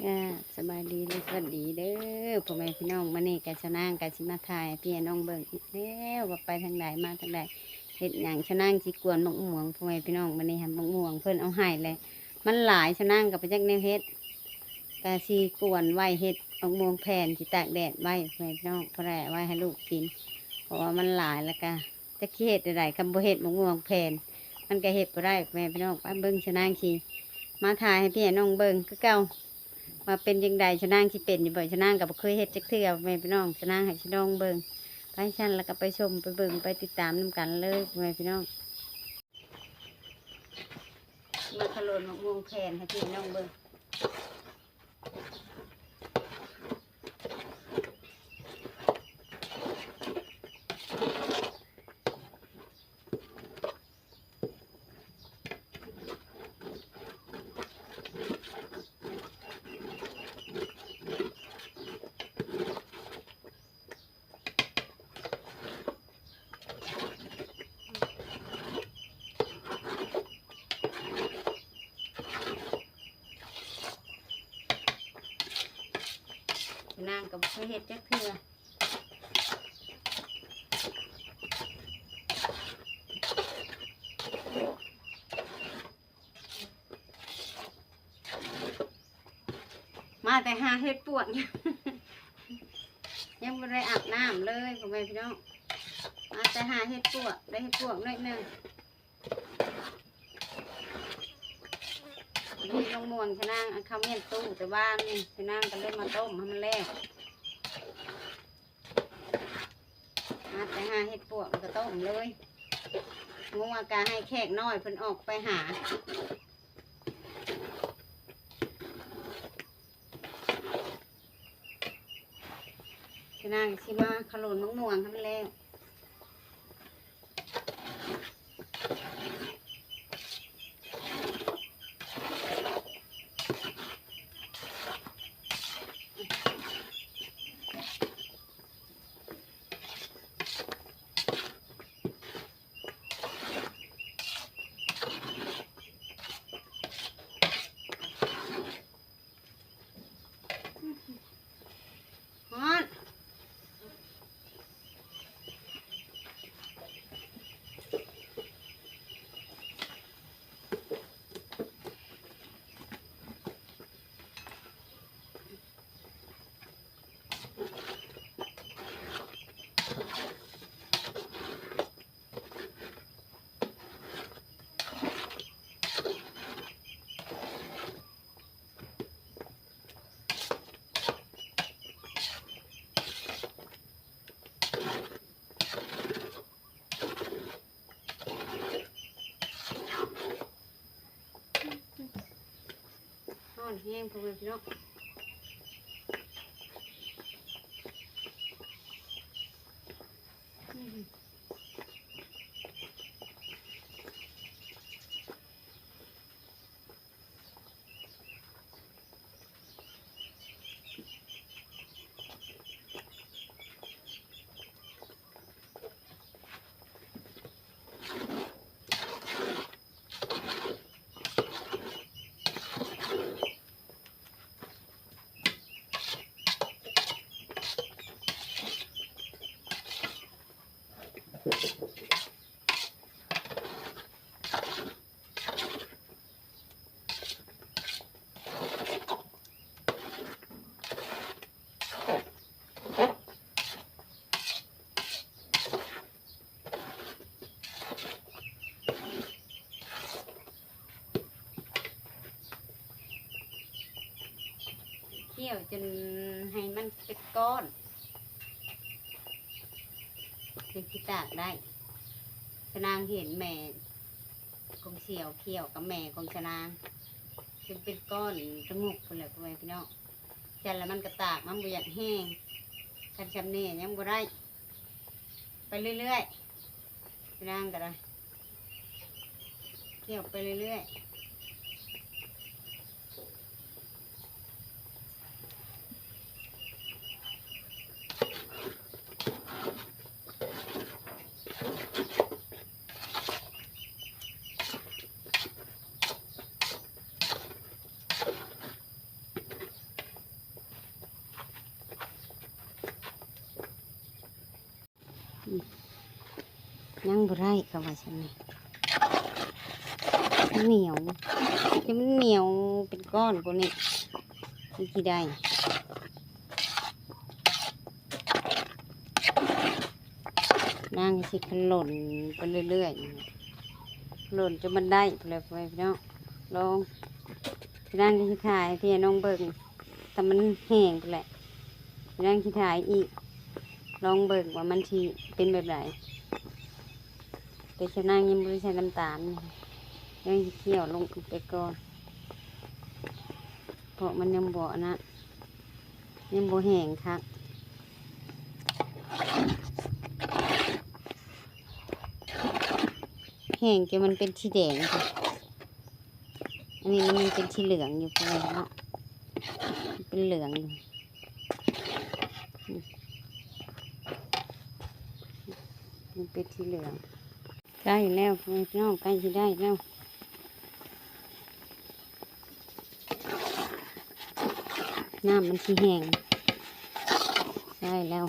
ກະສະບາຍດີ ແລະ ສະຫວັດດີເດີພໍ່ແມ່ພີ່ນ້ອງ. ມື້ນີ້ກະຊາວນາງກະຊິມາຖ່າຍໃຫ້ພີ່ໃຫ້ນ້ອງເບິ່ງອີກແລ້ວ ວ່າໄປທາງໃດມາທາງໃດ ເຮັດຫຍັງ. ຊາວນາງຊິກວນໝາກມ່ວງພໍ່ແມ່ພີ່ນ້ອງ. ມື້ນີ້ຫັ້ນໝາກມ່ວງເພິ່ນເອົາໃຫ້ແລ້ວ ມັນຫຼາຍ ຊາວນາງກະບໍ່ຈັກແນວເຮັດ ກະຊິກວນໄວ້ເຮັດໝາກມ່ວງແຜ່ນ ຊິຕາກແດດໄວ້ພໍ່ແມ່ພີ່ນ້ອງ ພໍໄດ້ເອົາໄວ້ໃຫ້ລູກກິນ ເພາະວ່າມັນຫຼາຍ ແລ້ວກະ ຈັກຊິເຮັດແນວໃດ ຄັນບໍ່ເຮັດໝາກມ່ວງແຜ່ນ ມັນກະເຮັດບໍ່ໄດ້ແມ່ພີ່ນ້ອງ. ໄປເບິ່ງຊາວນາງຊິມາຖ່າຍໃຫ້ພີ່ໃຫ້ນ້ອງເບິ່ງຄືເກົ່າ ວ່າເປັນຈັ່ງໃດ ຊາວນາງຊິເປັນຢູ່ບໍ່. ຊາວນາງກະບໍ່ເຄີຍເຮັດຈັກເທື່ອແມ່ພີ່ນ້ອງ ຊາວນາງໃຫ້ຊິລອງເບິ່ງ. ໄປຊັ້ນ ແລ້ວກະໄປຊົມ ໄປເບິ່ງ ໄປຕິດຕາມນຳກັນເລີຍແມ່ພີ່ນ້ອງ. ມາຂະໂລນໝາກມ່ວງແຜ່ນໃຫ້ພີ່ໃຫ້ນ້ອງເບິ່ງ. ນາງກະບໍ່ເຄີຍເຮັດຈັກເທື່ອ. ມາແຕ່ຫາເຫັດປວກ ຍັງບໍ່ໄດ້ອາບນ້ຳເລີຍພໍ່ແມ່ພີ່ນ້ອງ. ມາແຕ່ຫາເຫັດປວກ ໄດ້ເຫັດປວກໜ້ອຍໜຶ່ງ. ມີໝາກມ່ວງຊາວນາງ ເອົາເຂົ້າມ້ຽນຕູ້ແຕ່ວານນີ້ ຊາວນາງກະເລີຍມາຕົ້ມໃຫ້ມັນແລ້ວ. ມາແຕ່ຫາເຫັດປວກແລ້ວກະຕົ້ມເລີຍ. ງົວກະໃຫ້ແຂກນ້ອຍເພິ່ນອອກໄປຫາ. ຊາວນາງຊິມາຂະໂລນໝາກມ່ວງໃຫ້ມັນແລ້ວ. ຮ້ອນ.ฮ้อนแฮงพ่อแม่พี่น้อง. เคี่ยวจนให้มันเป็นก้อน จั่งสิตากได้ สะนางเห็นแม่ของเสี่ยวเคี่ยวกับแม่ของสะนาง จนเป็นก้อนตะงุกพู้นแหละพ่อแม่พี่น้อง จั่นแล้วมันก็ตาก มันบ่อยากแห้ง คันซ่ำนี้ยังบ่ได้ ไปเรื่อยๆ พี่นางก็ได้ เคี่ยวไปเรื่อยๆ. ບໍ່ໄດ້ ເຂົາວ່າຊັ້ນນີ້ ມັນໜຽວ ທີ່ມັນໜຽວເປັນກ້ອນກວ່ານີ້ ມັນຊິໄດ້. ນາງຊິຂະຫຼົ່ນໄປເລື້ອຍໆ ຂະຫຼົ່ນຈົນມັນໄດ້ພຸ້ນແຫຼະ ພໍ່ແມ່ພີ່ນ້ອງ ລອງ ນາງຊິຂາຍໃຫ້ພີ່ນ້ອງເບິ່ງ ຖ້າມັນແຫ້ງພຸ້ນແຫຼະ ນາງຊິຂາຍອີກ ລອງເບິ່ງວ່າມັນຊິເປັນແບບໃດ. ແຕ່ຊະນາງຍັງບໍ່ໄດ້ໃສ່ນ້ຳຕານ ຍັງຊິຄ້ຽວລົງໄປກ່ອນ ເພາະມັນຍັງບໍ່ອັນນັ້ນ ຍັງບໍ່ແຫ້ງຄັກ ແຫ້ງຈົນມັນເປັນສີແດງ ອັນນີ້ມັນຍັງເປັນສີເຫຼືອງຢູ່ ເຫັນເນາະ ເປັນເຫຼືອງຢູ່ ມັນເປັນສີເຫຼືອງ. ໃກ້ແລ້ວ ພີ່ນ້ອງ ໃກ້ຊິໄດ້ແລ້ວ ນ້ຳມັນຊິແຫ້ງ ໃກ້ແລ້ວ.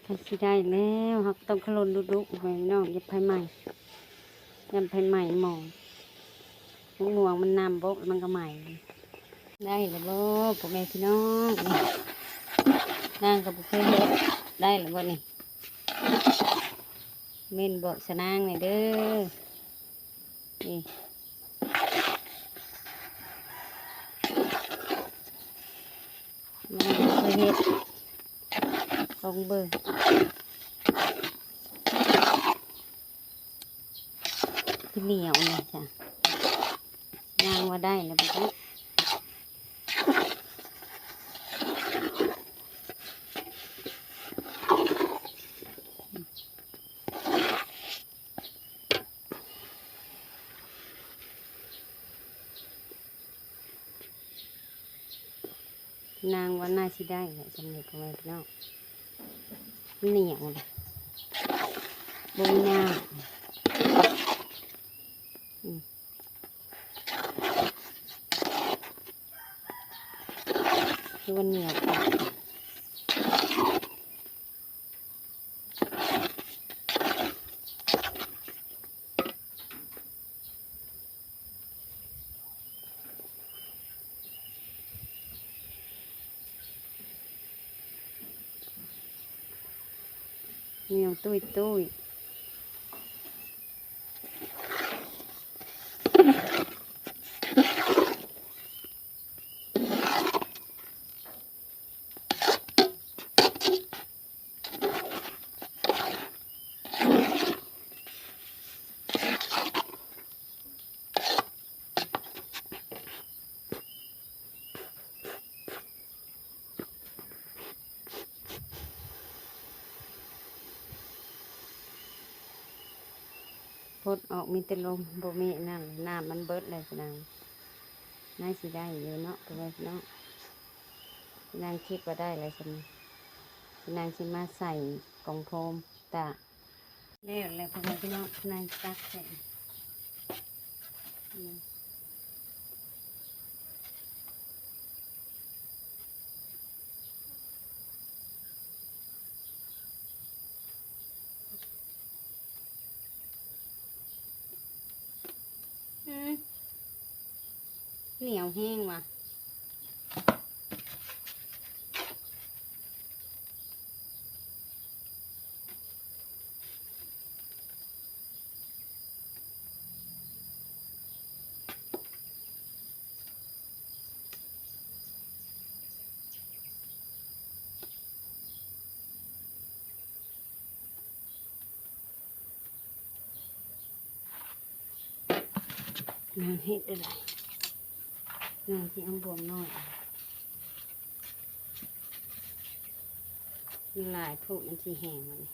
ໃກ້ຊິໄດ້ແລ້ວ ເຮົາກໍຕ້ອງຂະຫຼົ່ນດຸໆ ພໍ່ແມ່ພີ່ນ້ອງ ຢ້ານໄຟໄໝ້ ຢ້ານໄຟໄໝ້ໝໍ້ ໝາກມ່ວງມັນນ້ຳບົກ ມັນກໍໄໝ້. ໄດ້ແລ້ວບໍ່ ພໍ່ແມ່ພີ່ນ້ອງ ນາງກໍບໍ່ເຄີຍເຮັດ ໄດ້ແລ້ວບໍ່ນີ້ ເມັ້ນບອກຊະນາງແດ່ເດີ ນີ້ ນາງບໍ່ເຄີຍເຮັດ ລອງເບິ່ງ ຄືໜຽວນີ້ຈ້ະ ນາງວ່າໄດ້ແລ້ວບໍ່ຈັກ. ນາງວ່າໜ້າຊິໄດ້ແຫຼະ ຊ່ຳນີ້ ພໍ່ແມ່ພີ່ນ້ອງ ມັນໜຽວເດ້ ບໍ່ມີນ້ຳ ອືມ ຄືວ່າໜຽວ. ໜຽວຕຸ້ຍໆ. ພົດອອກມີແຕ່ລົມ ບໍ່ມີນັ້ນ ນ້ຳມັນເບິດແລ້ວ ນາງ ນາງຊິໄດ້ຢູ່ເນາະ ພໍ່ແມ່ພີ່ນ້ອງ ນາງຄິດວ່າໄດ້ແລ້ວຊັ້ນ ນາງຊິມາໃສ່ກ່ອງໂຟມຕາກ ແລ້ວແຫຼະ ພໍ່ແມ່ພີ່ນ້ອງ ນາງຕັກໃສ່ ອືມ. ໜຽວແຮງວ່າ. ນາງເຮັດໄດ້ຫຼາຍ ນາງຊິເອົາບວງນ້ອຍ ມັນຫຼາຍໂພດ ມັນຊິແຫ້ງບັດນີ້.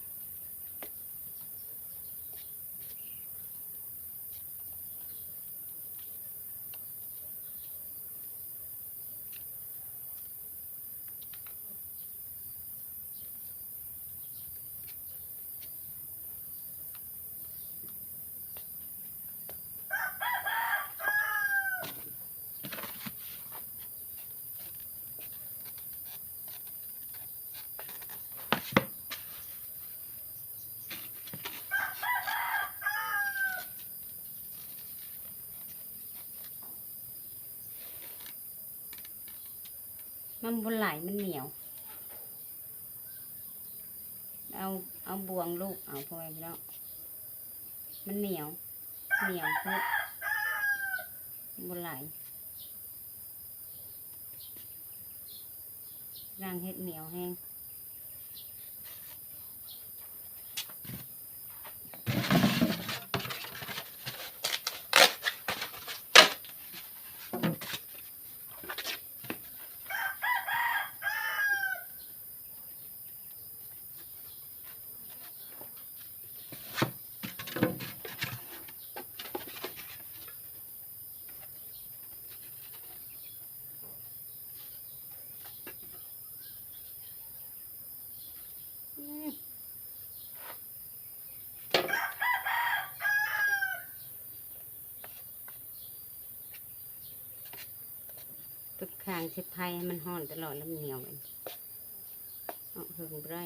ມັນບໍ່ໄຫຼ ມັນໜຽວ. ເອົາ ເອົາບ່ວງລູບເອົາ ພໍ່ແມ່ພີ່ນ້ອງ ມັນໜຽວ ໜຽວໂພດ ບໍ່ໄຫຼ. ນາງເຮັດໜຽວແຮງ. ຕຶກຄ້າງເຊັດໄພໃຫ້ມັນຮ້ອນຕະຫຼອດ ແລ້ວມັນໜຽວ ເອົາເຫິງບໍ່ໄດ້.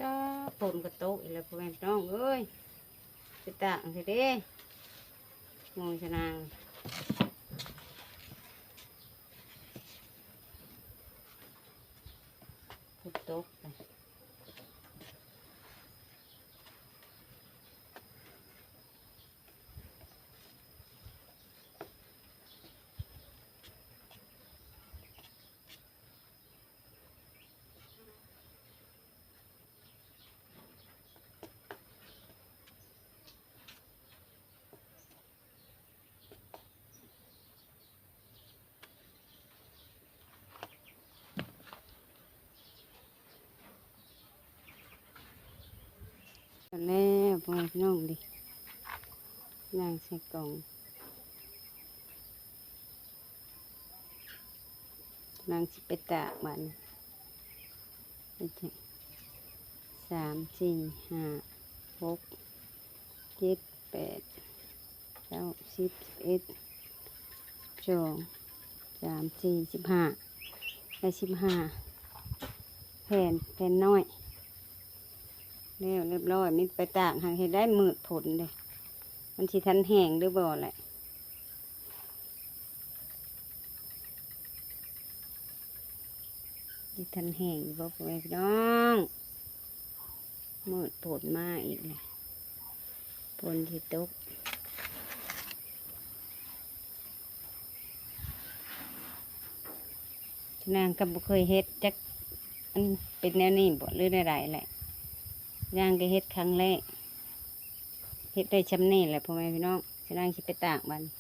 ຈ້າ ຝົນກໍຕົກອີກແລ້ວ ພໍ່ແມ່ພີ່ນ້ອງເອີຍ ໄປຕາກເອົາເດ້ ໂມງຊະນາງ ຝົນຕົກ. ແລ້ວ ພໍ່ແມ່ພີ່ນ້ອງເດ້ ນາງໃສ່ກ່ອງ. ນາງຊິໄປຕາກບາດນີ້ ສາມ ສີ່ ຫ້າ ຫົກ ເຈັດ ແປດ ເກົ້າ ສິບ ສິບເອັດ ສິບສອງ ສາມ ສີ່ ສິບຫ້າ ໄດ້ສິບຫ້າແຜ່ນ ແຜ່ນນ້ອຍ ແລ້ວຮຽບຮ້ອຍ. ມີແຕ່ໄປຕາກ ຫາກເຮັດໄດ້ມືດຝົນເດ້ ມັນຊິທັນແຫ້ງຫຼືບໍ່ແຫຼະ. ຊິທັນແຫ້ງຢູ່ບໍ່ ພໍ່ແມ່ພີ່ນ້ອງ? ມືດຝົນມາອີກແລ້ວ ຝົນຊິຕົກ. ນາງກໍບໍ່ເຄີຍເຮັດຈັກ ອັນເປັນແນວນີ້ບໍ່ ຫຼືແນວໃດແຫຼະ ນາງກໍເຮັດຄັ້ງແລກ ເຮັດໄດ້ຊ່ຳນີ້ແຫຼະ ພໍ່ແມ່ພີ່ນ້ອງ. ຊະນາງຊິໄປຕາກບາດນີ້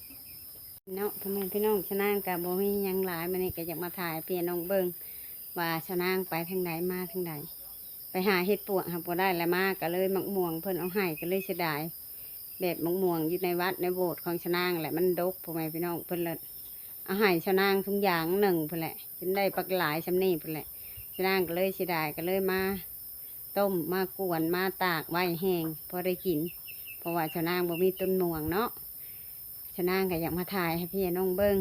ເນາະ ພໍ່ແມ່ພີ່ນ້ອງ. ຊະນາງກໍບໍ່ມີຫຍັງຫຼາຍ ມື້ນີ້ກໍຢາກມາຖ່າຍໃຫ້ພີ່ນ້ອງເບິ່ງວ່າຊະນາງໄປທາງໃດ ມາທາງໃດ. ໄປຫາເຫັດປວກຫາບໍ່ໄດ້ ແລ້ວມາກໍເລີຍ ໝາກມ່ວງເພິ່ນເອົາໃຫ້ ກໍເລີຍເສຍດາຍ. ແບບໝາກມ່ວງຢູ່ໃນວັດໃນໂບດຂອງຊະນາງແຫຼະ ມັນດົກ ພໍ່ແມ່ພີ່ນ້ອງ. ເພິ່ນລະເອົາໃຫ້ຊະນາງທຸງຢາງໜຶ່ງພຸ້ນແຫຼະ ຈົນໄດ້ບັກຫຼາຍຊ່ຳນີ້ພຸ້ນແຫຼະ. ຊະນາງກໍເລີຍເສຍດາຍ ກໍເລີຍມາຕົ້ມມາກວນມາຕາກໄວ້ແຫ້ງພໍໄດ້ກິນ ເພາະວ່າຊະນາງບໍ່ມີຕົ້ນມ່ວງເນາະ. ຊະນາງກໍຢາກມາຖ່າຍໃຫ້ພີ່ນ້ອງເບິ່ງ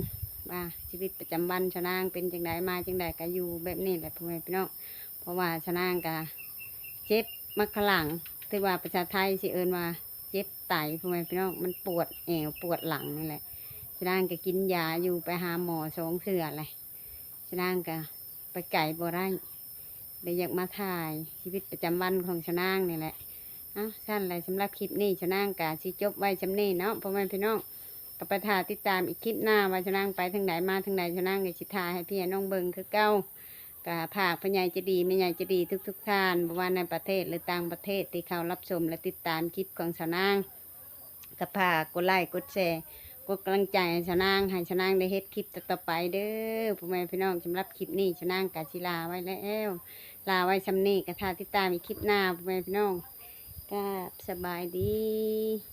ວ່າຊີວິດປະຈຳວັນຊະນາງເປັນຈັ່ງໃດ ມາຈັ່ງໃດ ກໍຢູ່ແບບນີ້ແຫຼະ ພໍ່ແມ່ພີ່ນ້ອງ. ເພາະວ່າຊະນາງກໍເຈັບມາຂ້າງຫຼັງ ຖືວ່າພາສາໄທຊິເອີ້ນວ່າເຈັບໄຕ ພໍ່ແມ່ພີ່ນ້ອງ. ມັນປວດແອວປວດຫຼັງນີ້ແຫຼະ. ຊະນາງກໍກິນຢາຢູ່ ໄປຫາໝໍສອງເທື່ອແຫຼະ. ຊະນາງກໍໄປໄກບໍ່ໄດ້ ເລີຍຢາກມາຖ່າຍຊີວິດປະຈຳວັນຂອງຊະນາງນີ້ແຫຼະ. ເອົ້າ ຊັ້ນແຫຼະ ສຳລັບຄລິບນີ້ຊະນາງກໍຊິຈົບໄວ້ຊ່ຳນີ້ເນາະ ພໍ່ແມ່ພີ່ນ້ອງ. ກໍໄປຖ້າຕິດຕາມອີກຄລິບໜ້າວ່າຊະນາງໄປທາງໃດມາທາງໃດ ຊະນາງກໍຊິຖ່າຍໃຫ້ພີ່ນ້ອງເບິ່ງຄືເກົ່າ. ກໍຝາກພໍ່ໃຫຍ່ໃຈດີ ແມ່ໃຫຍ່ໃຈດີທຸກໆທ່ານ ບໍ່ວ່າໃນປະເທດ ຫຼື ຕ່າງປະເທດ ທີ່ເຂົ້າຮັບຊົມ ແລະ ຕິດຕາມຄລິບຂອງຊະນາງ ກໍຝາກກົດໄລກ ກົດແຊ ກົດກຳລັງໃຈໃຫ້ຊະນາງ ໃຫ້ຊະນາງໄດ້ເຮັດຄລິບຕໍ່ໆໄປເດີ ພໍ່ແມ່ພີ່ນ້ອງ. ສຳລັບຄລິບນີ້ຊະນາງກໍຊິລາໄວ້ແລ້ວ ລາໄວ້ຊ່ຳນີ້. ກໍຖ້າຕິດຕາມອີກຄລິບໜ້າ ພໍ່ແມ່ພີ່ນ້ອງ. ກາບສະບາຍດີ.